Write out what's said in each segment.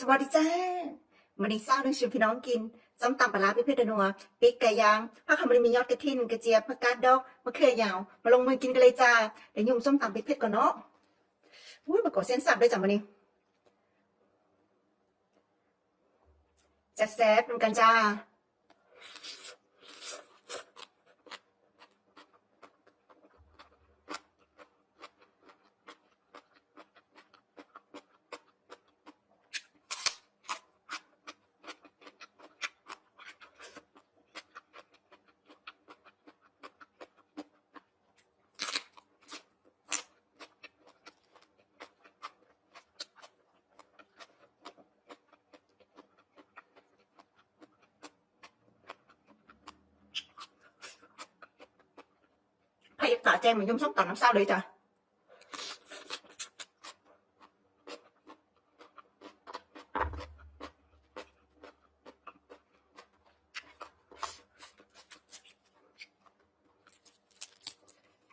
ສະບາຍດີຈ້າ ມື້ນີ້ສາວໜຶ່ງຊວນພີ່ນ້ອງກິນ ສົ້ມຕຳປາລ້າເຜັດໆ ນົວໆ ປີກໄກ່ຍ່າງ ຜັກຫອມມະລິມີຍອດກະຖິນ ກະຈຽບ ຜັກກາດດອກ ມະເຂືອຍາວ ມາລົງມືກິນກັນເລີຍຈ້າ ດຽວຫຍຸ້ມສົ້ມຕຳເຜັດໆ ກ່ອນເນາະ ອຸ້ຍ ມາກໍເສັ້ນສັບເດີຈ້າມື້ນີ້ ແຊບໆ ນຳກັນຈ້າ. ໃຜຢາກຕາແຈ້ງມາຫຍຸ້ມສົ້ມຕຳນຳສາວເລີຍຈ້າ.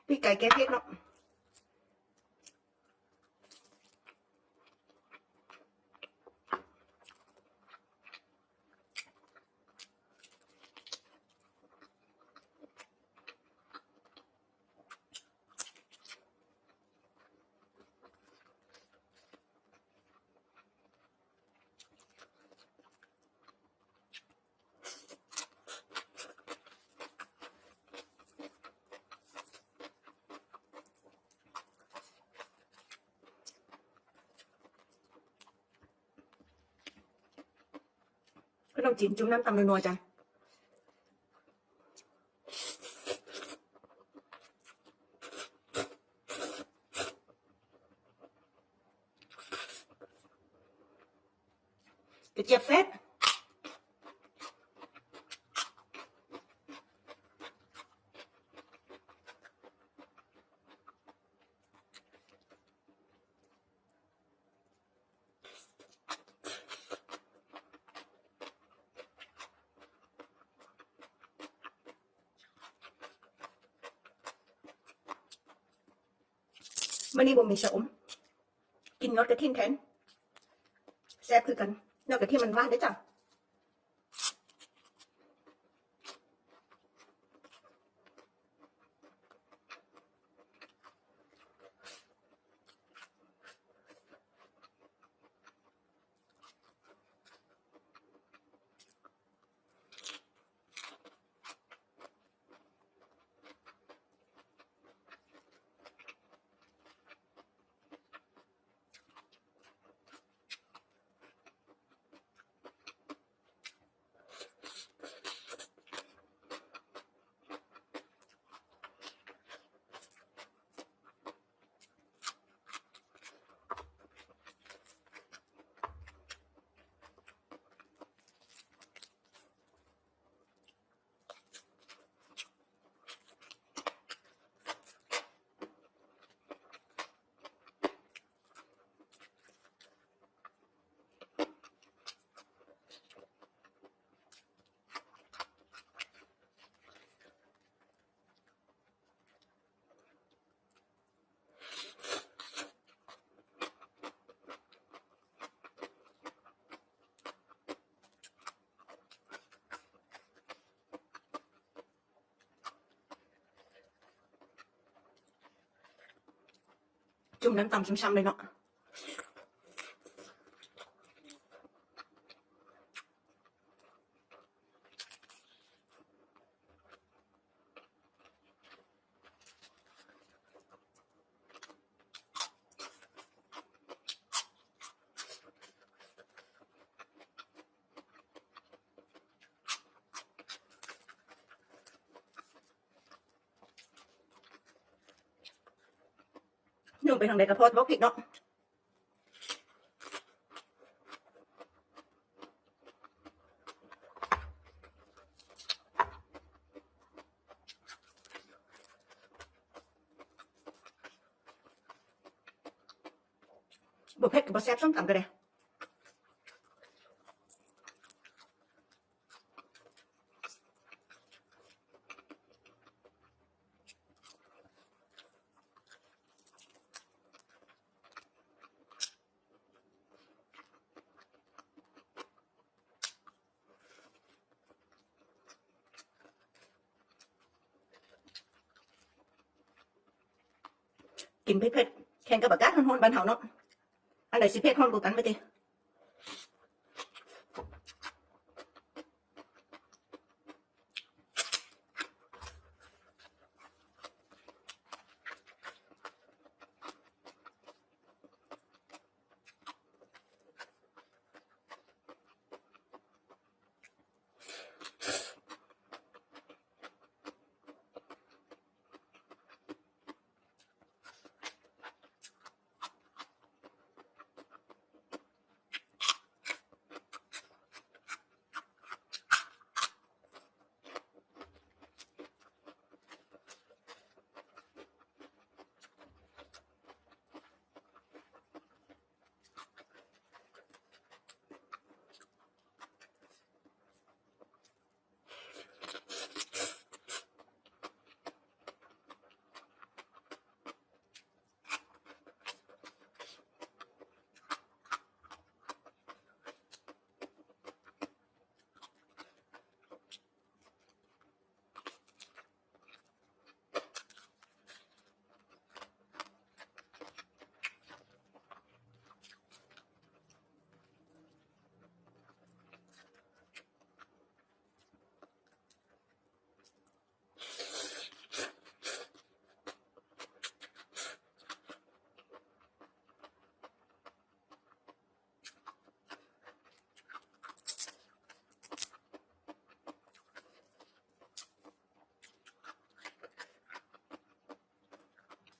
ປີກໄກ່ແກ້ເຜັດເນາະ. ຂະໜົມຈີນຈຸ່ມນ້ຳຕຳນົວໆ ຈ້າ. ກະຈຽບເຜັດ. ມື້ນີ້ບໍ່ມີຊະອົມ ກິນຍອດກະຖິນແທນ ແຊບຄືກັນ ຍອດກະຖິນມັນຫວານເດ້ຈ້າ. ຈຸ່ມນ້ຳຕຳຊ່ຳໆ ເລີຍເນາະ. ຍົງໄປທາງໃດກະພໍດ ບໍ່ຜິດເນາະ. ບໍ່ເຜັດກະບໍ່ແຊບ ສົ້ມຕຳກະໄດ້. ຫ ກິນເຜັດໆ ແຂ່ງກັບອາກາດຮ້ອນໆ ບ້ານເຮົາເນາະ ອັນໃດຊິເຜັດຮ້ອນກວ່າກັນ ວ່າຕິ.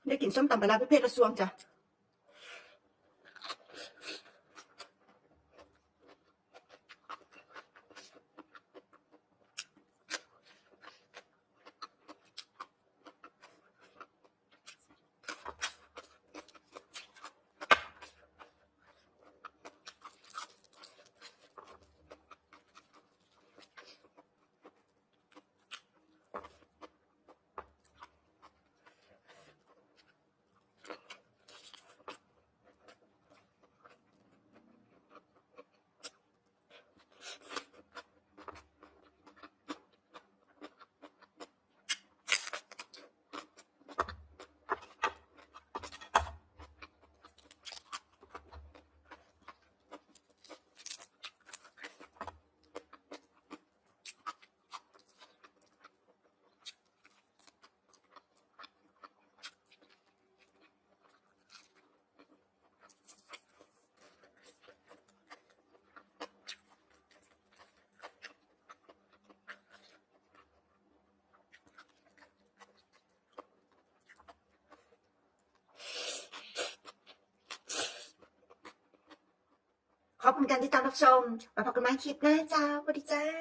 ໄດ້ກິນສົ້ມຕຳປາຮ້າເຜັດໆ ລະຊ່ວງຈ້ະ. ຂອບຄຸນການຕິດຕາມຮັບຊົມ ໄວ້ພົບກັນໃໝ່ຄລິບໜ້າເຈົ້າ. ສະຫວັດດີເຈົ້າ.